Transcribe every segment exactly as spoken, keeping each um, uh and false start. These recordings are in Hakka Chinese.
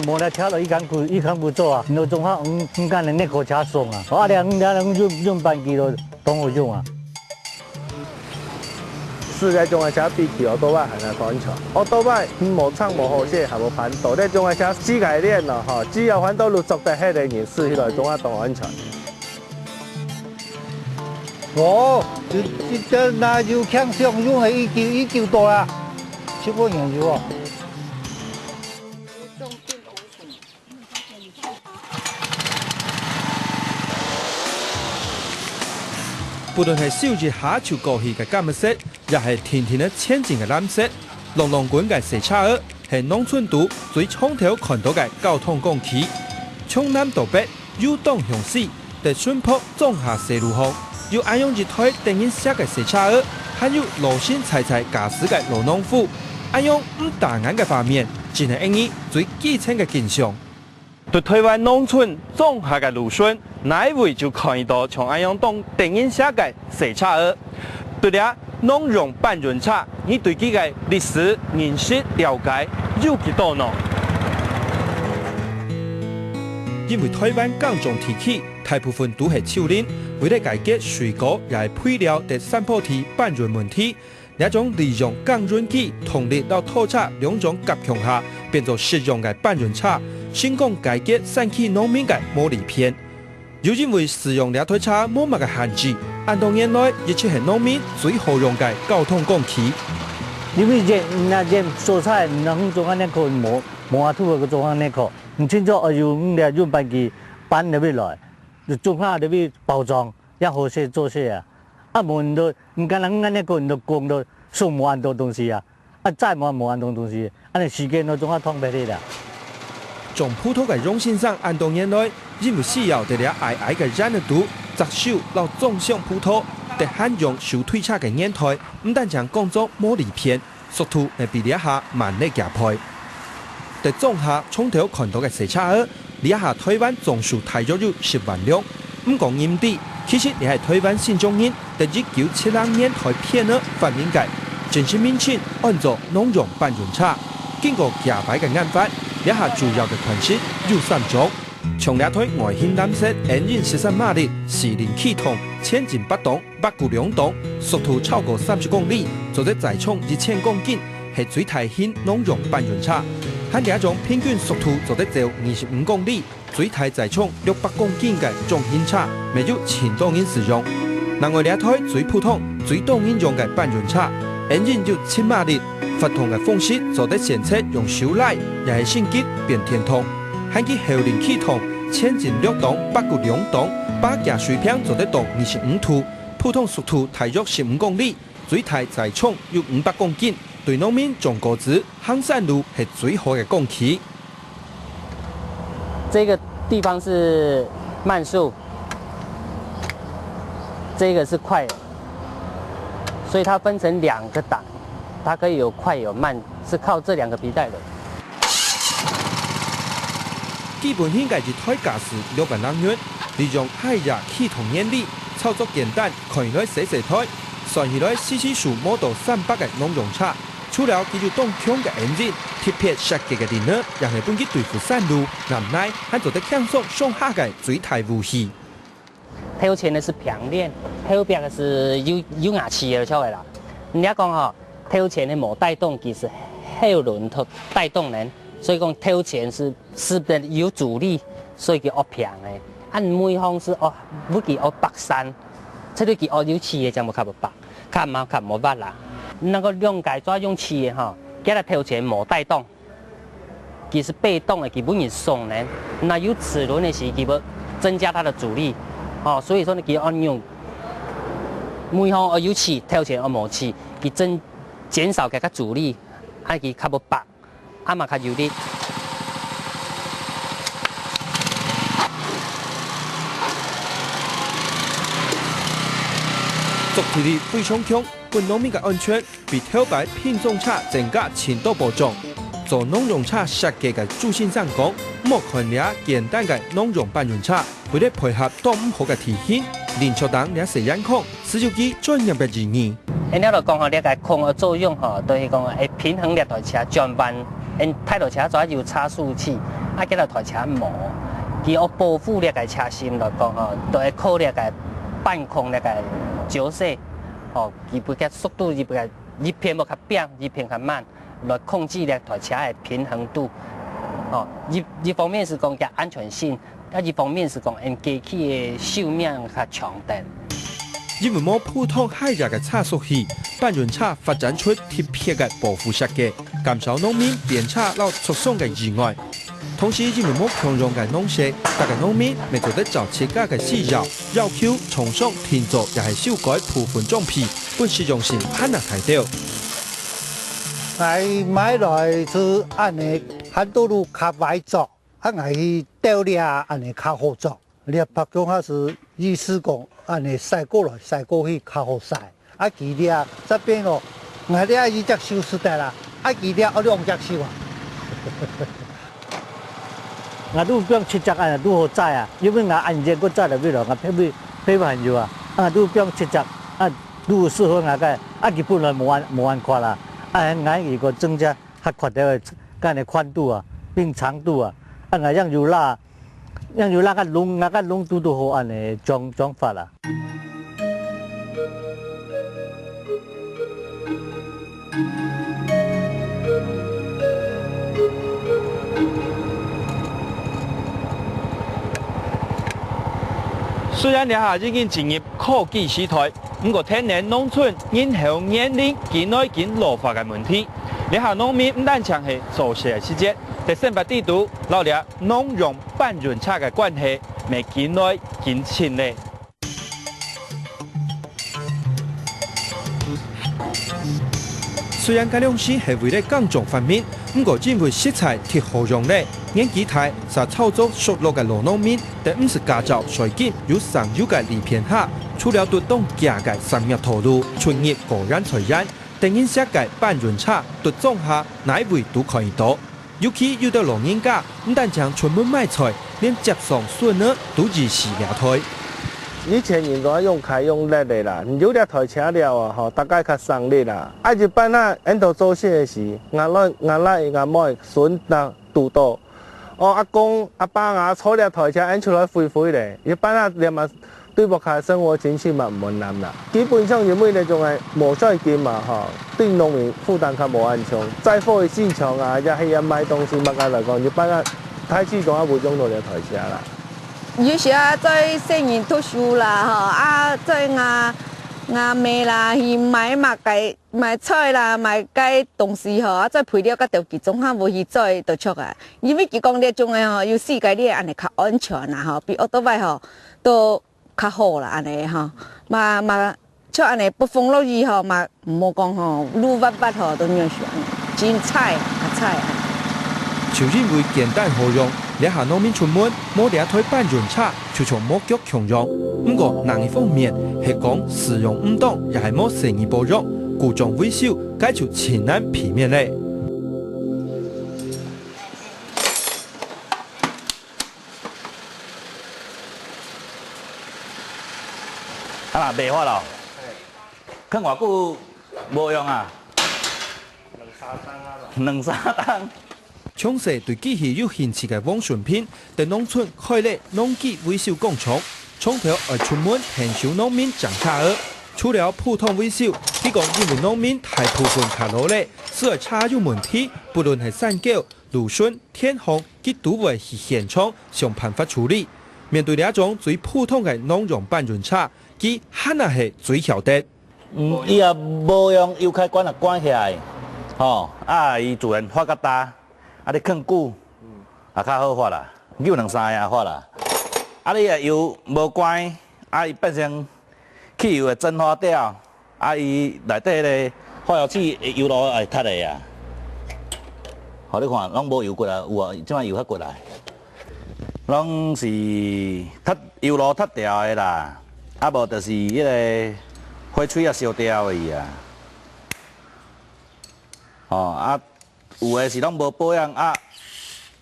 無，這車都一工不，一工不做啊，你都總下五，五間的內口車送啊，啊，這五間用，用半機都當好用啊。 是這種个車比騎奧多拜還較安全。奧多拜，嗯，無窗無好勢，還無盤道，這種个車四界輾咯，吼，只要反倒路捉得核个人，駛起來總下當安全。哦，這，這，這若有輕傷用个，一九，一九多啦，七八年有哦。 不論係手一下就過去个感覺，也係定定仔前進个藍色，朗朗滾个細車仔，係農村肚最常透看到个交通工具。從南到北，由東向西，對順坡庄下細路項，有恁樣一台得人惜个細車仔，還有老神在在駕駛个老農夫，恁樣毋打眼个畫面，正係𫣆俚最基層个景象。 在臺灣農村庄下个路脣，哪位就看得到像恁樣當得人惜个細車仔。對這農用半潤車，你對佢个歷史認識了解有幾多呢？因為臺灣耕種地區大部分都係丘陵，為了解決水果也係肥料个山坡地半潤問題， 這種利用耕潤機動力摎拖車兩種合共下，變做實用个半潤車，成功解決山區農民个毛利片。又因為使用這台車無麼个限制，恁多年來一直係農民最好用个交通工具。因為這，若這所在，若種恁呢可無，無法度个種恁呢可，你清楚愛用這運搬機搬入去來，就種下入去包裝。 也好勢做勢啊。啊無你都，你敢若恁呢講，你都講都送無恁多東西啊，啊載無無恁多東西，恁呢時間都總下拖忒去啦。種葡萄个楊先生恁多年來，因為需要在這矮矮个園仔肚摘收摎種上葡萄，在還用手推車个年代，毋單淨講做毛利片， 速度也比這下慢了幾倍。在庄下常透看到个細車仔，這下臺灣總數大約有十萬輛。毋過你知，其實這係臺灣新疆人在一九七零年代片仔發明个，正式名稱安做農用半潤車。經過幾擺个研發，這下主要个款式有三種，像這台外形藍色，引擎十三馬力，四輪驅動，前進八檔， 八股兩檔，速度超過三十公里，做得載重一千公斤，係最大型農用半潤車。還這種平均速度做得走二十五公里，最大載重六百公斤个中型車，乜有盡多人使用。另外這台最普通、最多人用个半潤車，引擎有七馬力，發動个方式做得選擇用手拉，也係升級變電動。還佢後輪驅動，前進六檔，八股兩檔，把擎水平做得到二十五度， 普通速度大約十五公里，最大載重有五百公斤，對農民種果子、行山路係最好个工具。這個地方是慢速，這個是快的，所以它分成兩個檔，它可以有快有慢，是靠這兩個皮帶的。 基本型个一台駕駛六萬零銀，利用槐葉啟動原理，操作簡單，看起來細細台，算起來四十手無到三百个農用車。除了佢有當強个引擎，特別設計个輪仔，也係分佢對付山路、岩泥，還做得輕鬆上下个最大武器。 頭前个係平鏈，後壁个係有，有牙齒个，曉得啦。人家講吼，頭前个無帶動，其實後輪頭帶動呢，所以講頭前係，係有阻力，所以佢愛平个。啊尾項係愛，分佢愛北山，這對佢愛有齒个，正無較無北，較無較無滑啦。那個兩個做用齒个吼，佢个頭前無帶動， 佢係被動个，佢分人送呢。那有齒輪个時，佢會增加它的阻力。哦，所以說呢，佢愛用尾項愛有齒，頭前愛無齒，佢增，減少佢个阻力，啊佢較無北，啊嘛較有力。作動力非常強，分農民个安全 比頭擺拼裝車增加盡多保障。做農用車設計个朱先生講，莫看這簡單个農用半潤車，為了配合當毋好个地形，輪著當這細圓孔，係有佢專業个意義。恁樣來講吼，這個孔个作用吼，就係講會平衡這台車轉彎， 𫣆大台車主要有差速器，啊，這个台車無，佢愛保護這个車身來講吼，就愛靠這个半空這个撍勢，吼，佢分个速度，佢分个一片無較扁，一片較慢，來控制這台車个平衡度。吼，一，一方面是講佢安全性，啊，一方面是講𫣆機器个壽命較長等。因為無普通較弱个差速器，搬運車發展出特別个保護設計，減少農民翻車摎受傷个意外。同時，因為無共樣个農事，逐个農民乜做得照自家个需要，要求廠商定做也係修改部分裝備，分實用性還較大兜。𠊎買來係恁呢，還多路較壞做。 啊，𠊎去鬥這恁呢較好做。這白薑下係意思講，恁呢徙過來徙過去較好徙。啊，佢這這片哦，𠊎這一隻手使得啦，啊，佢這愛兩隻手啊。𠊎都放七隻啊，都好載啊，因為𠊎恁遠過載落去咯，𠊎配備配備還有啊，啊，都放七隻啊，都適合𠊎个，啊，佢本來無恁無恁闊啦，啊，𠊎如果增加 較闊个，該个寬度啊，並長度啊，啊，𠊎樣有啦，樣有啦，該龍，該龍都都好恁呢裝裝法啦。雖然這下已經進入科技時代，毋過天然農村人口年齡緊來緊老化个問題， 這下農民毋單淨係做事个時節，在生活裡肚，摎這農用搬運車个關係，乜緊來緊親咧。雖然該量時係為了耕種發明，毋過因為實在忒好用咧，年紀大、煞操作熟絡个老農民，等毋使駕照，隨今有省油个利便下，除了在當遽个產業道路，出入果園菜園， 等人惜个搬運車，在莊下哪位都看得到。尤其有兜老人家，毋單淨出門買菜，連接送孫仔都依賴這台。以前人都用㧡用抐个啦，有這台車了啊，吼，大家較省力啦。啊，一般啊，𫣆兜做事个時，吾倈、吾倈、吾妹、孫仔堵到， 哦，阿公、阿爸啊，坐這台車，𫣆出來揮揮咧。一般啊，連嘛對屋下生活情趣嘛毋會難啦。基本上因為這種个無稅金嘛，吼，對農民負擔較無恁重。載貨个市場啊，也係愛買東西麼个來講，一般啊，大致上也無用到這台車啦。有時啊，載細人讀書啦，吼，啊，載吾、吾妹啦，去買麼个 買菜啦，買該東西吼，啊，再配料甲條件總下無去載就著啊。因為佢講這種个吼，有四界咧，恁呢較安全啦吼，比奧多拜吼都較好啦，恁呢吼。嘛嘛，像恁呢北風落雨吼，嘛毋好講吼，路滑滑吼，都仰仔恁呢，真踩，較踩啊。就因為簡單好用，這下農民出門無這台搬運車， 就像無腳共樣。毋過另一方面，係講使用毋當，也係無細義保養，故障維修，該就盡難避免咧。啊，賣法咯？囥偌久無用啊？兩三冬啊吧。兩三冬。 從細對機器有興趣个王順平，在農村開了農機維修工廠，長透愛出門𢯭手農民整車仔。除了普通維修，佢講因為農民大部分較老咧，駛車有問題，不論係山溝、路唇、天風，佢都會去現場想辦法處理。面對這種最普通个農用搬運車，佢還係最曉得。 嗯，伊若無用油開關啊關起來，吼，啊，伊自然發較焦，啊，你囥久，啊，較好發啦，有兩三下發啦。啊，你若油無關，啊，伊變成汽油會蒸發掉，啊，伊內底咧化油器油路會窒咧啊。吼，你看，攏無油骨啊，有啊，這擺油較骨來。 攏是窒，油路窒掉的啦，啊無就是彼个火喙仔燒掉去啊。吼，啊有的是攏無保養啊，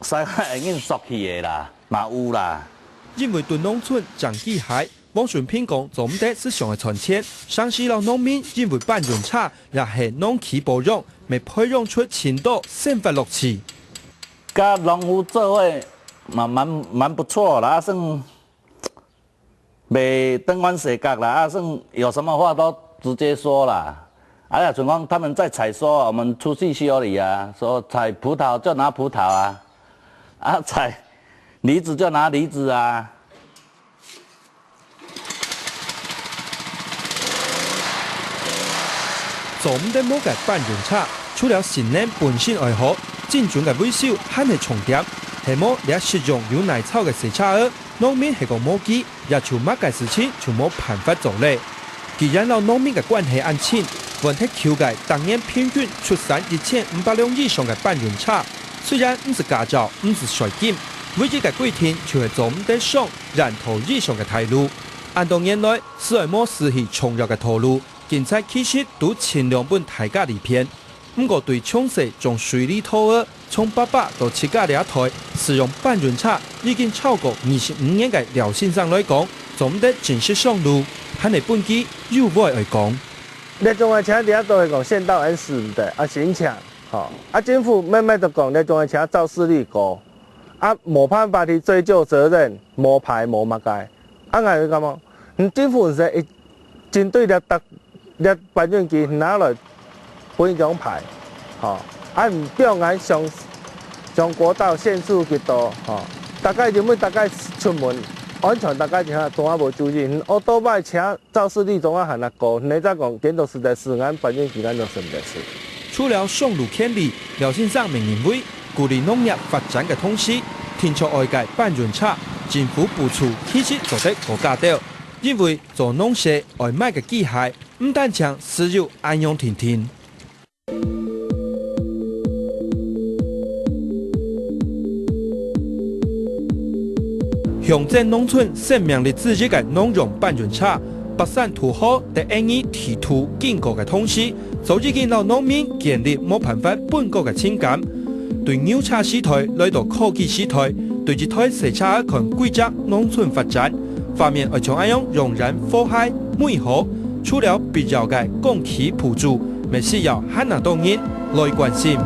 駛較會緊縮去的啦，嘛有啦。因為對農村整機械，黃順平講，做毋得思想个賺錢，城市摎農民因為搬運車也係農機保養，乜培養出盡多生活樂趣。佮農夫做伙嘛，蠻，蠻不錯啦，啊，算袂登官世角啦，啊，算有什麼話都直接說啦。啊，像講他們在採收啊，我們出去修理啊，說採葡萄就拿葡萄啊，啊，採梨子就拿梨子啊。 做毋得無个搬運車，除了性能本身愛好，精準个維修還係重點。係無這實用又耐操个細車仔，農民係講無佢，也就麼个事情就無辦法做咧。既然摎農民个關係恁親，換忒舊个逐年平均出產一千五百輛以上个搬運車，雖然毋使駕照，毋使稅金，唯一个規定就係做毋得上 閹頭以上个大路。恁多年來，斯愛無失去重要个道路，警察其實都盡量分大家利便。毋過對從細種水梨桃仔，從爸爸到自家這代，使用搬運車已經超過二十五年个廖先生來講，做毋得正式上路，還係分佢有話愛講。這種个車，你也都會講縣道N四毋得，啊，申請，吼，啊，政府慢慢就講，這種个車肇事率高。 啊，無辦法去追究責任，無牌無麼个。啊，𠊎就感覺，嗯，政府毋使一針對這逐，這搬運機拿來分一張牌，吼，啊，毋放𠊎上，上國道限速極多，吼，大家因為大家出門安全，大家就都無注意，嗯，奧多拜車 肇事率總啊還較高，你再講，顛倒實在是，𠊎搬運機𠊎都省得使。除了上路權利，廖先生乜認為，鼓勵農業發展个同時，定著愛个搬運車，政府補助其實做得過加兜，因為做農事愛買个機械，毋單淨只有恁樣定定。 鄉鎮農村生命力之一个農用搬運車，北山土河在N二地圖經過个同時，早已經摎農民建立無辦法分割个情感。對牛車時代來到科技時代，對一台細車仔看規隻農村發展，畫面愛像恁樣讓人和諧美好。除了必要个公共補助，乜需要還較多人來關心。